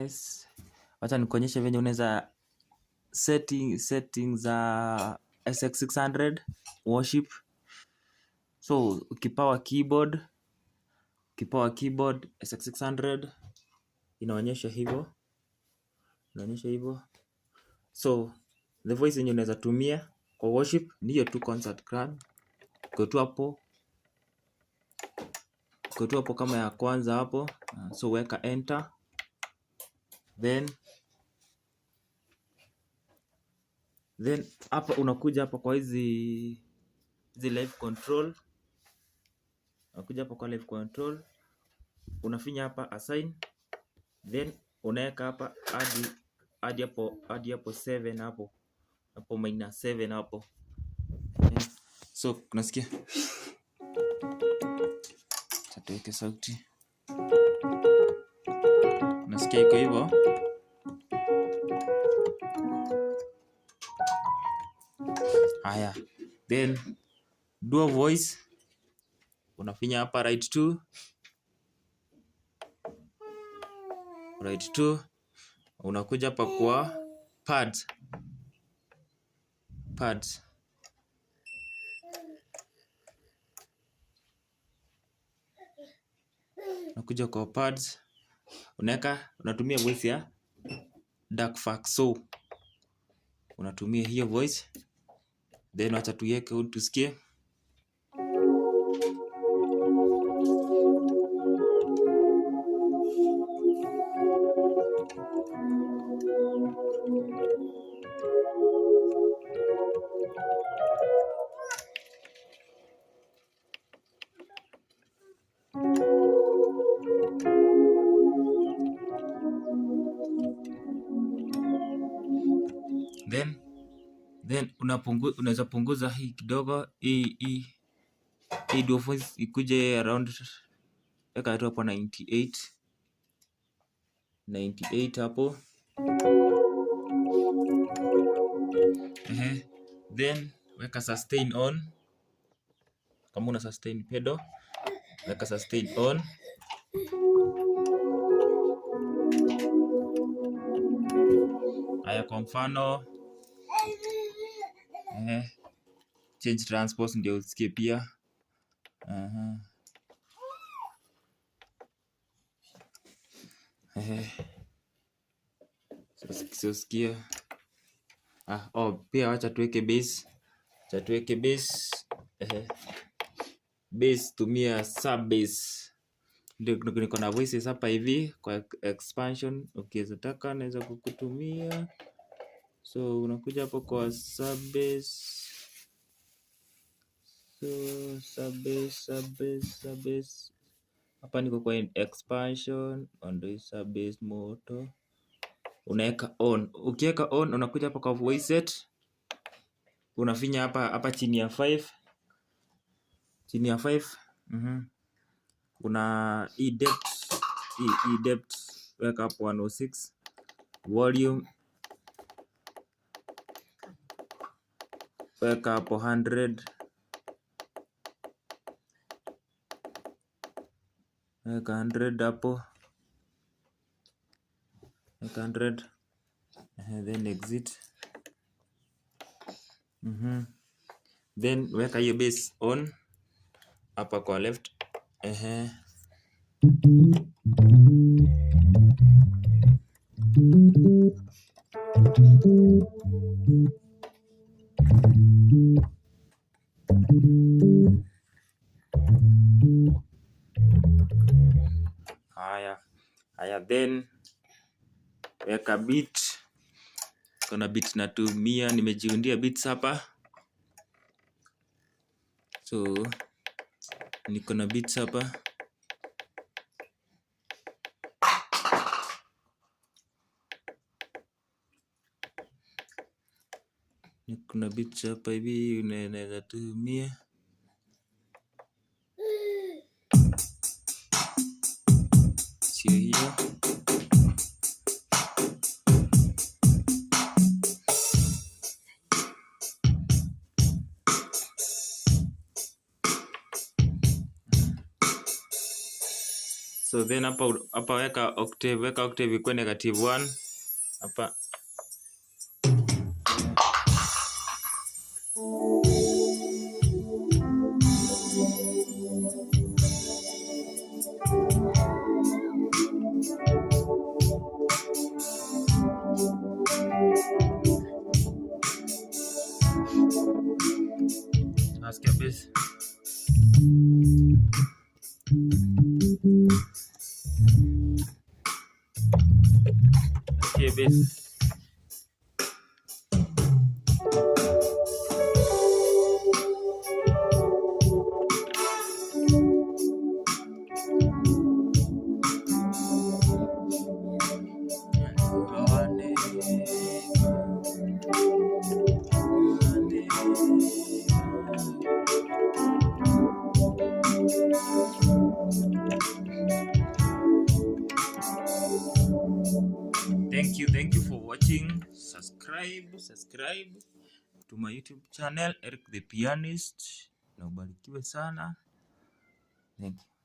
Yes. Wacha nikuonyeshe venye unaweza setting za SX600 worship. So ukipower keyboard SX600 inaonyesha hivyo. Inaonyesha hivyo. So the voice yenye unaweza tumia kwa worship ni hiyo tu concert grand. Iko tu hapo. Iko tu hapo kama ya kwanza hapo. So weka enter. Then hapa unakuja hapa kwa hizi live control. Unakuja hapa kwa live control. Unafinya hapa assign. Then unaweka hapa hadi hapo 7 hapo. Hapo minus 7 hapo. So unasikia? Acha tuweke sauti. Unasikia iko hivyo? Haya. Then dual voice unafinya hapa right 2. Right 2. Unakuja hapa kwa pads. Pads. Unakuja kwa pads. Unaweka, unatumia voice ya Dark Faxo. Unatumia hiyo voice. Then wacha tuiweke tusikie. Then unaweza punguza hii kidogo, hii dual voice ikuje around, weka tu hapo 98. 98 hapo. Then weka sustain on. Kama una sustain pedal, weka sustain on. Haya, kwa mfano, change transpose ndio usikie pia. So sikia. Oh, pia wacha tuweke bass. Wacha tuweke bass. Bass tumia sub bass. Ndio niko na voices hapa hivi kwa expansion, ukiweza taka naweza kukutumia. So unakuja hapo kwa sub bass. So sub bass, sub bass, sub bass. Hapa niko kwa expansion, ndio sub bass moto. Unaweka on. Ukiweka on unakuja hapa kwa voice set. Unafinya hapa chini ya 5. Chini ya 5. Kuna hii depth, hii depth weka hapo 106. Volume weka hapo 100. Weka 100 hapo. Weka 100. Then exit. Then weka hiyo bass on hapa kwa left. Haya. Haya, then weka beat. Kuna beat natumia, nimejiundia beats hapa. So niko na beats hapa. Niko na beats hapa hivi unaweza tumia. Sio hiyo. So then hapa weka octave ikuwe negative 1 hapa. Nasikia bass. Nasikia bass. Thank you for watching. Subscribe to my YouTube channel, Eric the Pianist. Na ubarikiwe sana. Thank you.